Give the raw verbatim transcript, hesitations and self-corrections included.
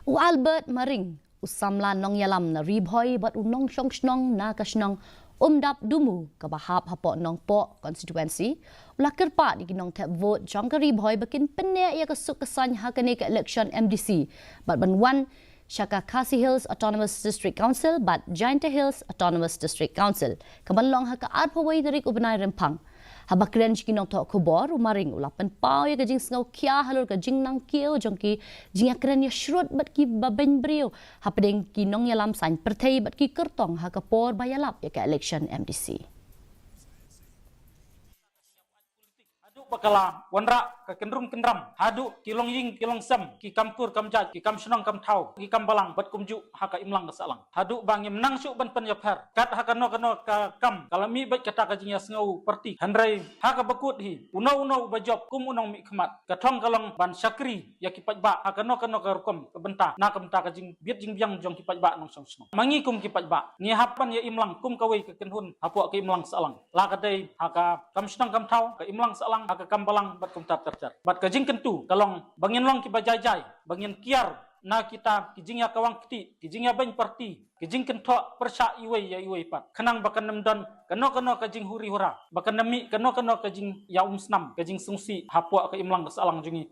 U Albert Maring, u samla nongïalam na Ri Bhoi bad u nongshong shnong na ka shnong Umdap Dumu kaba hap hapoh Nongpoh constituency, u la kyrpad ïa ki nongthep vote jong ka Ri Bhoi ba kin pynneh ïa ka suk ka saiñ ha kane ka election M D C bad ban wan sha ka Khasi Hills Autonomous District Council bad Jaintia Hills Autonomous District Council kaban long ha ka arphew wei tarik u bnai Rymphang. Haba kren sha ki nongthoh khubor, u Maring u la pynpaw ïa ka jingsngewkhia halor ka jingnang kiew jong ki jingïakren ïashrut bad kiba beiñ briew hapdeng ki nongïalam saiñ pyrthei bad ki kyrtong ha ka por ba ïalap ïa ka election M D C. Haduh ba ka la wanrah ka kynrum kynram, haduh ki longïing ki longsem, ki kam kur kam jait, ki kam shnong kam thaw, ki kam balang bad kumjuh ha ka imlang ka sahlang. Haduh ba ngim nang shuh ban pynïapher kat ha kano kano ka kam, ka la mih beit kata ka jingïasngew party. Hynrei ha kaba kut hi, uno uno uba jop kum u nongmihkhmat, ka thong ka long ban shakri ïa ki paidbah ha kano kano ka rukom ka bynta, na ka bynta ka jingbit jingbiang jong ki paidbah nongshong shnong. Ma ngi kum ki paidbah, ngi hap ban ïa imlang kum kawei ka kynhun hapoh ka imlang sahlang. La ka dei ha ka kam shnong kam thaw, ka imlang sahlang, ha ka kam balang bad kumta ter ter. Bad ka jingkyntu ka long ba ngin long kiba jai jai, ba ngin kiar na kita ki jingïakawang kti, ki jingïabeiñ party, ki jingkynthoh pyrshah iwei ïa iwei pat, khnang ba kan ym don kano kano ka jinghuri hura, ba kan ym mih kano kano ka jingïaumsnam, ka jingsngewsih hapoh ka imlang ka sahlang jong ngi.